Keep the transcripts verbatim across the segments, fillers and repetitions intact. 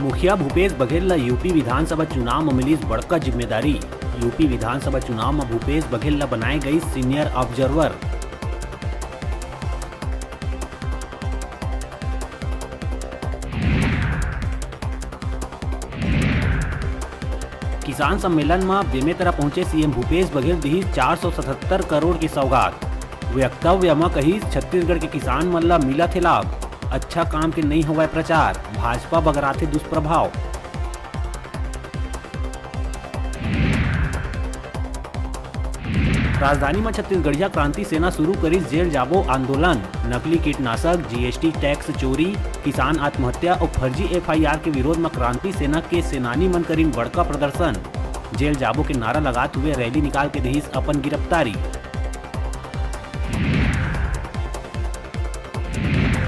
मुखिया भूपेश बघेल ल यूपी विधानसभा चुनाव म मिलिस बड़का जिम्मेदारी। यूपी विधानसभा चुनाव म भूपेश बघेल ल बनाए गइस senior observer। किसान सम्मेलन म बेमेतरा पहुंचे सीएम भूपेश बघेल दिहिस चार सौ सतहत्तर करोड़ के सौगात। वक्तव्य म कहिस, छत्तीसगढ़ के किसान मन ल मिलत हे लाभ, अच्छा काम के नइ होवय प्रचार, भाजपा बगराथे दुष्प्रभाव। राजधानी म छत्तीसगढ़िया क्रांति सेना शुरू करिस जेल जाबो आंदोलन। नकली कीटनाशक, जीएसटी टैक्स चोरी, किसान आत्महत्या अउ फर्जी एफआईआर के विरोध म क्रांति सेना के सेनानी मन करिन बड़का प्रदर्शन। जेल जाबो के नारा लगात हुए रैली निकाल के दिहिस अपन गिरफ्तारी।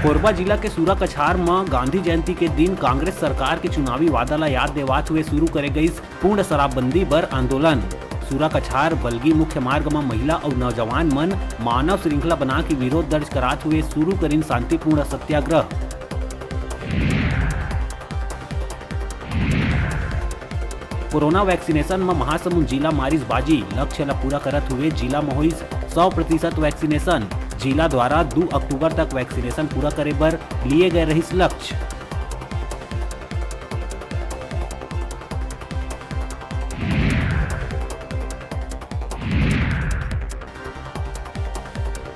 कोरबा जिला के सूरा कछार म गांधी जयंती के दिन कांग्रेस सरकार के चुनावी वादा ल याद देवात हुए शुरू करे गइस पूर्ण शराबबंदी बर आंदोलन। सूरा कछार बलगी मुख्य मार्ग म महिला अउ नौजवान मन मानव श्रृंखला बना के विरोध दर्ज करात हुए शुरू करिन शांतिपूर्ण सत्याग्रह। कोरोना वैक्सीनेशन म महासमुंद जिला मारिस बाजी, लक्ष्य ल पूरा करत हुए जिला म होइस सौ प्रतिशत वैक्सीनेशन। जिला द्वारा दू अक्टूबर तक वैक्सीनेशन पूरा करे बर लिए गए रहिस लक्ष्य।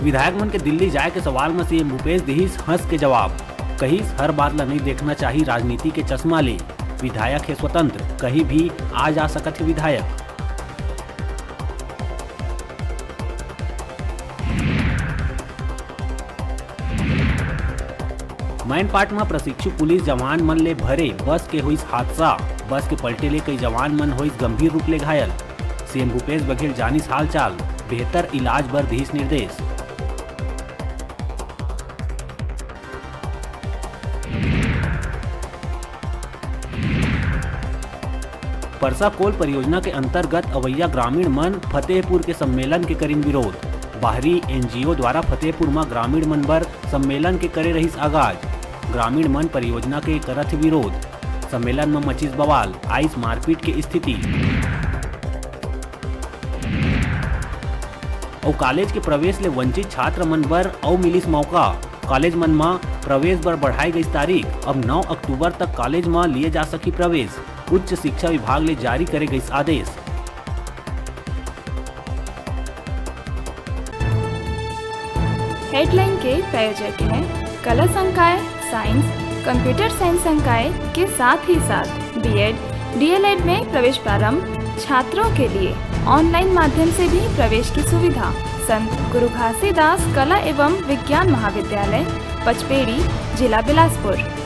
विधायक मन के दिल्ली जाए के सवाल म सीएम भूपेश दिहिस हंस के जवाब, कहिस, "हर बात ल नइ देखना चाही राजनीति के चश्मा ले, विधायक हे स्वतंत्र, कहीं भी आ जा सकत हे विधायक।" मैनपाट म प्रशिक्षु पुलिस जवान मन ले भरे बस के होइस हादसा, बस के पलटे ले कई जवान मन होइस गंभीर रूप ले घायल। सीएम भूपेश बघेल जानिस हालचाल, बेहतर इलाज बर दिहिस निर्देश। परसा कोल परियोजना के अंतर्गत अवैया ग्रामीण मन फतेहपुर के सम्मेलन के करिन विरोध। बाहरी एनजीओ द्वारा फतेहपुर म ग्रामीण मन बर सम्मेलन के करे रहिस आगाज। ग्रामीण मन परियोजना के करत हे विरोध। सम्मेलन म मचिस बवाल, आइस मारपीट के स्थिति। अउ कॉलेज के प्रवेश ले वंचित छात्र मन बर अउ मिलिस मौका। कॉलेज मन म प्रवेश बर बढ़ाए गइस तारीख। अब नौ अक्टूबर तक कॉलेज म लिए जा सकही प्रवेश। उच्च शिक्षा विभाग ले जारी करे गइस आदेश। हेडलाइन के प्रायोजक हैं कला संकाय, साइंस, कंप्यूटर साइंस संकाय के साथ ही साथ बीएड, डीएलएड में प्रवेश प्रारंभ, छात्रों के लिए ऑनलाइन माध्यम से भी प्रवेश की सुविधा। संत गुरु घासीदास कला एवं विज्ञान महाविद्यालय, पचपेड़ी, जिला बिलासपुर।